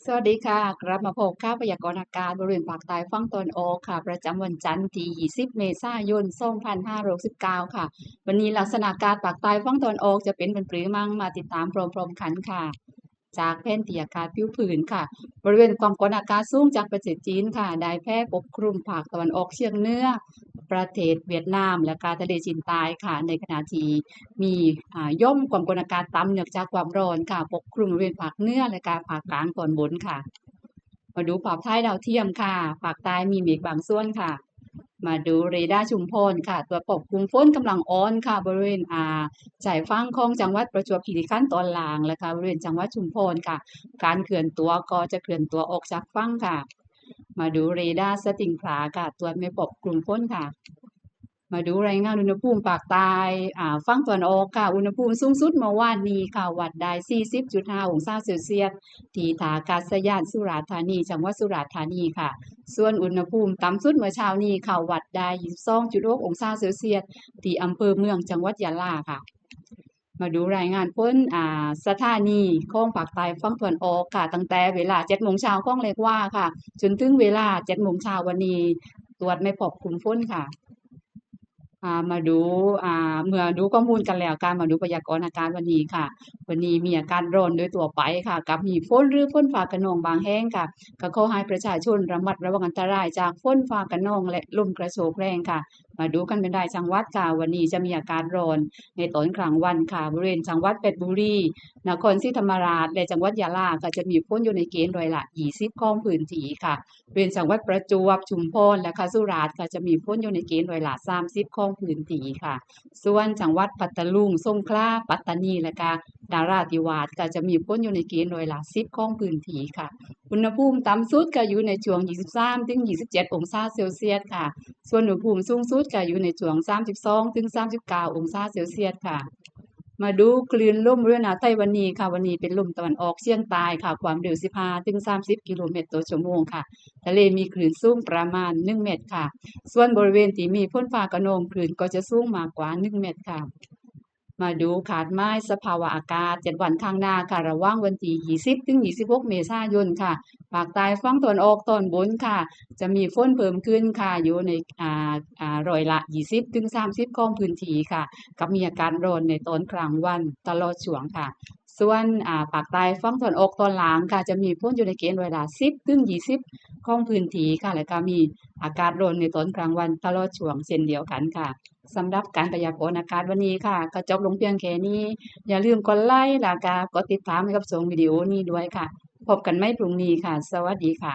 ສະຫວັດດີຄ່ະ ກັບມາພົບຂ່າວພະຍາກອນອາກາດບໍລິເວນພາກໃຕ້ຝັ່ງຕາເວັນອອກຄ່ະ ປະຈຳວັນຈັນທີຊາວ ເມສາຍົນ ສອງພັນຫ້າຮ້ອຍຫົກສິບເກົ້າຄ່ະ. ວັນນີ້ລັກສະນະອາກາດພາກໃຕ້ຝັ່ງຕາເວັນອອກຈະເປັນແບບໃດນັ້ນ ມາຕິດຕາມພ້ອມໆກັນຄ່ະ. ຈາກແຜນທີ່ອາກາດຜິວພື້ນຄ່ະ, ບໍລິເວນຄວາມກດອາກາດສູງຈາກປະເທດຈີນຄ່ະ ໄດ້ແຜ່ປົກຄຸມພາກຕາເວັນອອກສຽງເໜືອ ປະເທດຫວຽດນາມ ແລະກະທະເລຈີນໃຕ້ຄ່ະ, ໃນຂະນະທີ່ມີ ອາ ຢ່ອມຄວາມກດອາກາດຕ່ຳເນື່ອງຈາກຄວາມຮ້ອນຄ່ະ ປົກຄຸມບໍລິເວນພາກເໜືອ ແລະກະພາກກາງຕອນບົນຄ່ະ. ມາດູພາບຖ່າຍດາວທຽມຄ່ະ, ພາກໃຕ້ມີເມກບາງສ່ວນຄ່ະ. ມາດູເຣດາຊຸມພອນຄ່ະ, ຕວດພົບກຸ່ມຝົນກຳລັງອ່ອນຄ່ະ ບໍລິເວນ ອາ ຊາຍຝັ່ງຂອງຈັງຫວັດປະຈວບຄີຣີຂັນຕອນລ່າງ ແລະກະບໍລິເວນຈັງຫວັດຊຸມພອນຄ່ະ, ການເຄື່ອນຕົວກໍຈະເຄື່ອນຕົວອອກຈາກຝັ່ງຄ່ະ. ມາດູເຣດາສະຕິງພລາຄ່ະ, ຕວດແມ່ນພົບກຸ່ມຝົນຄ່ະ. ມາດູລາຍງານອຸນຫະພູມພາກໃຕ້ ອາ ຝັ່ງຕາເວັນອອກຄ່ະ, ອຸນຫະພູມສູງສຸດເມື່ອວານນີ້ຄ່ະ ວັດໄດ້ສີ່ສິບຈຸດຫ້າອົງສາເຊວຊຽດ ທີ່ທ່າອາກາດສະຍານສຸລາທານີ ຈັງຫວັດສຸລາທານີຄ່ະ. ສ່ວນອຸນຫະພູມຕ່ຳສຸດເມື່ອເຊົ້ານີ້ຄ່ະ ວັດໄດ້ຊາວສອງຈຸດຫົກອົງສາເຊວຊຽດ ທີ່ອຳເພີເມືອງ ຈັງຫວັດຍະລາຄ່ະ. ມາດູລາຍງານຝົນ ອາ ສະຖານີຂອງພາກໃຕ້ຝັ່ງຕາເວັນອອກຄ່ະ, ຕັ້ງແຕ່ເວລາເຈັດໂມງເຊົ້າຂອງແລງວາຄ່ະ ຈົນເຖິງເວລາເຈັດໂມງເຊົ້າວັນນີ້ ຕວດແມ່ນພົບກຸ່ມຝົນຄ່ະ. ອາ ມາດູ ອາ ເມື່ອດູຂໍ້ມູນກັນແລ້ວ ກະມາດູພະຍາກອນອາກາດວັນນີ້ຄ່ະ. ວັນນີ້ມີອາກາດຮ້ອນໂດຍທົ່ວໄປຄ່ະ ກັບມີຝົນ ຫຼື ຝົນຟ້າຄະນອງບາງແຫ່ງຄ່ະ, ກະຂໍໃຫ້ປະຊາຊົນລະມັດລະວັງອັນຕະລາຍຈາກຝົນຟ້າຄະນອງ ແລະ ລົມກະໂຊກແຮງຄ່ະ. ມາດູກັນເປັນລາຍຈັງຫວັດຄ່ະ, ວັນນີ້ຈະມີອາກາດຮ້ອນໃນຕອນກາງວັນຄ່ະ, ບໍລິເວນຈັງຫວັດເພັດບຸລີ, ນະຄອນສີທຳມະລາດ ແລະ ຈັງຫວັດຍະລາ ກະຈະມີຝົນຢູ່ໃນເກນຮ້ອຍລະຊາວຂອງພື້ນທີ່ຄ່ະ. ເປັນຈັງຫວັດປະຈວບ, ຊຸມພອນ ແລະ ກະສຸລາດ ກະຈະມີຝົນຢູ່ໃນເກນຮ້ອຍລະສາມສິບຂອງພື້ນທີ່ຄ່ະ. ສ່ວນຈັງຫວັດພັດທະລຸງ, ສົງຂລາ, ປັດຕານີ ແລະ ກະນະຣາທິວາດ ກະຈະມີຝົນຢູ່ໃນເກນຮ້ອຍລະສິບຂອງພື້ນທີ່ຄ່ະ. ອຸນຫະພູມຕ່ຳສຸດກະຢູ່ໃນຊ່ວງຊາວສາມເຖິງຊາວເຈັດອົງສາເຊວຊຽດຄ່ະ, ສ່ວນອຸນຫະພູມສູງສຸດກະຢູ່ໃນຊ່ວງຊາວສາມເຖິງຊາວເກົ້າອົງສາເຊວຊຽດຄ່ະ. ມາດູຄື້ນລົມບໍລິເວນອ່າວໄທວັນນີ້ຄ່ະ, ວັນນີ້ເປັນລົມຕາເວັນອອກສຽງໃຕ້ຄ່ະ, ຄວາມເລັວສິບຫ້າເຖິງສາມສິບກິໂລແມັດຕໍ່ຊົ່ວໂມງຄ່ະ. ທະເລມີຄື້ນສູງປະມານໜຶ່ງແມັດຄ່ະ. ສ່ວນບໍລິເວນທີ່ມີຝົນຟ້າຄະນອງ ຄື້ນກໍຈະສູງມາກກວ່າໜຶ່ງແມັດຄ່ະ. ມາດູຄາດໝາຍສະພາວະອາກາດເຈັດວັນຂ້າງໜ້າຄ່ະ, ລະຫວ່າງວັນທີຊາວເຈັດເຖິງຊາວຫົກເມສາຍົນຄ່ະ, ພາກໃຕ້ຝັ່ງຕາເວັນອອກຕອນບົນຄ່ະ ຈະມີຝົນເພີ່ມຂຶ້ນຄ່ະ ຢູ່ໃນ ອາ ອາ ຮ້ອຍລະຊາວເຖິງຊາວຂອງພື້ນທີ່ຄ່ະ, ກັບມີອາກາດຮ້ອນໃນຕອນກາງວັນຕະຫຼອດຊ່ວງຄ່ະ. ສ່ວນ ອາ ພາກໃຕ້ຝັ່ງຕາເວັນອອກຕອນລ່າງຄ່ະ ຈະມີຝົນຢູ່ໃນເກນຮ້ອຍລະສິບເຖິງຊາວຂອງພື້ນທີ່ຄ່ະ ແລະ ກະມີອາກາດຮ້ອນໃນຕອນກາງວັນຕະຫຼອດຊ່ວງເຊັ່ນດຽວກັນຄ່ະ. ສຳລັບການພະຍາກອນອາກາດວັນນີ້ຄ່ະ ກະຈົບລົງພຽງແຄ່ນີ້. ຢ່າລືມກົດໄລ ແລະ ກະກົດຕິດຕາມໃຫ້ກັບຊ່ອງວິດີໂອນີ້ດ້ວຍຄ່ະ. ພົບກັນໃໝ່ພລຸ່ງນີ້ຄ່ະ. ສະຫວັດດີຄ່ະ.